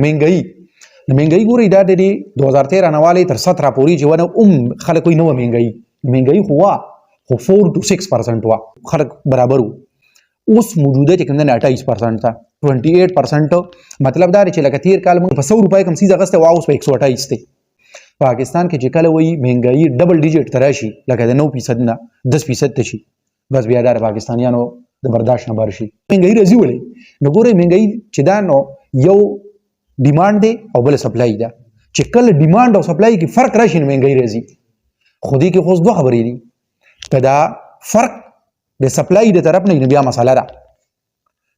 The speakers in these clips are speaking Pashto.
مهنګي، نو مهنګي ګوري، دا د 2013 نه والي تر 17 پورې چې ونه خلک وایي نو مهنګي، مهنګي خو وا، خو 4 ټو 6% وا، خلک برابر وو. اوس موجوده چې کوم نه 28% ده، 28%. مطلب دا دی چې لکه تیر کال موږ په 100 روپۍ کوم څیز اخیستی و، اوس په 128 دی. پاکستان کې چې کله وایي مهنګایي ډبل ډیجیټ ته راشي، لکه د 9% نه 10% ته شي، بس بیا دا د پاکستانیانو د برداشت نه بار شي. مهنګایي راځي ولې؟ نو ګورئ، مهنګایي چې دا نو یو ډیمانډ دی او بل سپلای ده. چې کله ډیمانډ او سپلای کې فرق راشي، نو مهنګایي راځي. خو دې کې خو دوه خبرې دي، که دا فرق د سپلای د طرف نه، بیا مسله ده،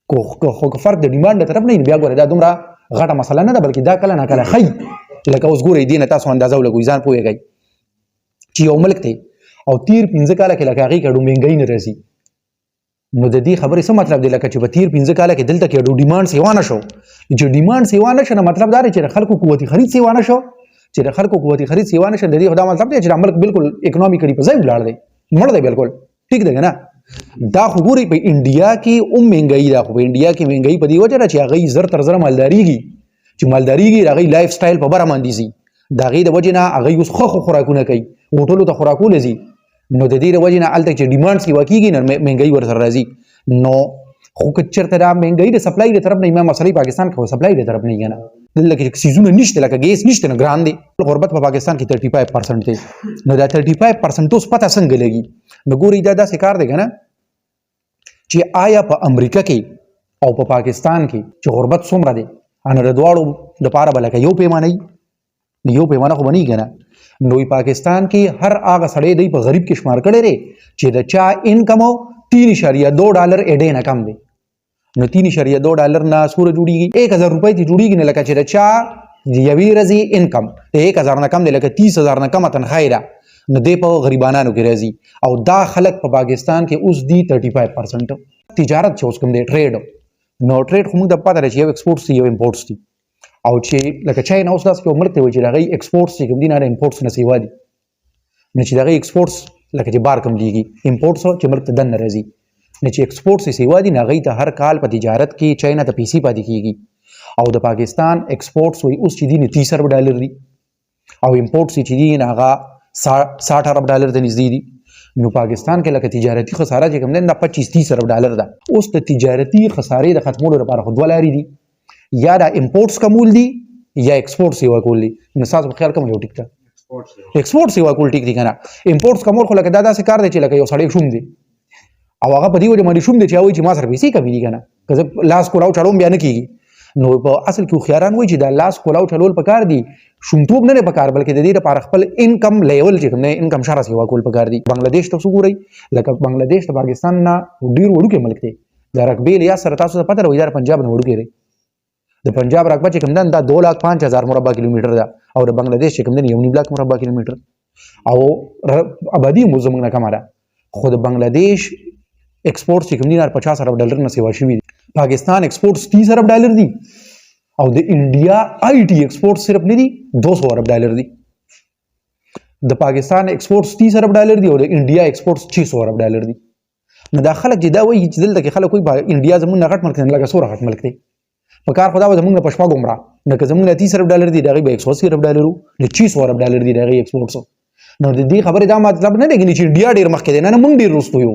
خو که فرق د ډیمانډ د طرف نه، بیا ګوره دا دومره غټه مسله نه ده، بلکې دا کله نه کله ښي. لکه اوس ګورئ، دې نه تاسو اندازه ولګوئ، ځان پوهېږئ چې یو ملک دی او تیر 5 کاله کې لکه هغې کې اډو مهنګایي نه راځي، نو د دې خبرې څه مطلب دی؟ لکه چې په تیر 5 کاله کې دلته کې اډو ډیمانډ سیوا نه شو. چې ډیمانډ سیوا نه شو، نو مطلب دا دی چې د خلکو قوت خرید سیوا نه شو. چې د خلکو قوت خرید سیوا نه شو، د دې خو دا مطلب دی چې دا ملک بالکل اکونومیکلی په ځای ولاړ دی، مړ دی بالکل. ټیک دی که نه؟ دا خو ګوري، په انډیا کې هم مهنګایي ده، خو په انډیا کې مهنګایي په دې وجه ده چې هغوی زر تر زره مالداریږي. چې مالداریږي، د هغوی لایف سټایل په بره باندې ځي، د هغې د وجې نه هغوی اوس ښه ښه خوراکونه کوي، هوټلو ته خوراکونه ځي. نو د دې د وجې نه هلته چې ډیمانډ سیوا کېږي، نو مهنګایي ورسره راځي. نو خو که چېرته دا مهنګایي د سپلای د طرف نه، ما مسلې پاکستان کې سپلای د طرف نه که نه، دلته کې څیزونه نشته، لکه ګیس نشته، نو ګران دی. غربت په پاکستان کې 35% دی. نو دا 35% اوس پته څنګه لګي؟ نو ګوري، دا داسې کار دی که نه چې آیا په امریکا کې او په پاکستان کې چې غربت څومره دی، ان د دواړو د پاره به لکه یو پیمانه وي؟ نو یو پیمانه خو به نه وي که نه؟ نو پاکستان کې هر هغه سړی دی په غریب کې شمار کړی دی چې د چا انکم 3.2 ډالر ا ډے نه کم دی. نو 3.2 ډالر نه څومره جوړیږي؟ 1000 روپۍ ته جوړیږي. نه، لکه چې د چا یوې ورځې انکم د 1000 نه کم دی، لکه 30,000 نه کمه تنخواه ده، نو دی په غریبانانو کې راځي او دا خلک په پاکستان کې اوس دي 35%. تجارت چې اوس کوم دی، ټریډ، نو ټریډ خو موږ ته پته ده چې یو ایکسپورټس دي، یو امپورټس دي. او چې لکه چاینا اوس داسې یو ملک دی چې د هغې ایکسپورټس چې کوم دي نه امپورټس نه سیوا دي. نو چې د هغې ایکسپورټس، لکه چې بار کم لیږي، امپورټس چې ملک ته دننه راځي، نو چې ایکسپورټس یې سیوا دي، نو هغوی ته هر کال په تجارت کې چاینا ته پیسې پاتې کیږي. او د پاکستان ایکسپورټس وایي اوس چې دي نو 30 ارب ډالر دي او امپورټس چې دي نو هغه 60 ارب ډالر ته نږدې دي. نو پاکستان کې لکه تجارتي خساره چې کوم دی، دا 25 30 ارب ډالر ده. اوس د تجارتي خسارې د ختمولو لپاره خو دوه لارې دي، یا دا امپورټس کمول دي یا ایکسپورټس سیوا کول دي. نو ستاسو په خیال کوم یو ټیک ده؟ ایکسپورټ سیوا کول ټیک دي که نه؟ امپورټس کمول خو لکه دا داسې کار دی چې لکه یو سړی شوم دی او هغه په دې وجه باندې شوم دی چې هغه وایي چې ما سره پیسې کمې دي که نه، که زه لاس کولاو چړوم بیا نه کیږي. نو په اصل کې هوښیاران وایي چې دا لاس کولاو چلول پکار دي، شومتوب نه دی پکار، بلکې د دې لپاره خپل انکم لیول چې کوم دی، انکم شرح سیوا کول پکار دي. بنگلادیش ته وګورئ، لکه بنگلادیش د پاکستان نه ډیر وړوکی ملک دی. د رقبې لحاظ سره تاسو ته پته ده، وایي دا د پنجاب نه وړوکی دی. د پنجاب رقبه چې کوم ده دا 2,05,000 مربع کیلومتر ده او د بنگلادیش چې کوم ده 1.5 لاک مربع کیلومتر او آبادي مو زموږ نه کمه ده. خو د بنگلادیش ایکسپورټس چې کوم دي 50 ارب ډالر نه سیوا شوي دي. پاکستان ایکسپورټس 30 ارب ډالر دي او د انډیا آی ټي ایکسپورټ صرف نه دي، 200 ارب ډالر دي. د پاکستان ایکسپورټس 30 ارب ډالر دي او د انډیا ایکسپورټس 600 ارب ډالر دي. نو دا خلک چې دا وایي چې دلته کې خلک وایي انډیا زمونږ نه غټ ملک دی، لکه څومره غټ ملک دی؟ په کار خو دا زمونږ نه په شپږ عمره. نو که زمونږ نه 30 ارب ډالر دي، د هغې به 180 ارب ډالر وو، نو 600 ارب ډالر دي د هغې ایکسپورټس. نو د دې خبرې دا مطلب نه دی چې انډیا ډېر مخکې دی. نه نه، مونږ ډېر وروستو یو.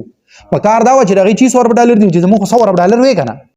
په کار دا و چې د هغې 600 ارب ډالر دي، چې زمونږ خو 100 ارب ډالر وې که نه؟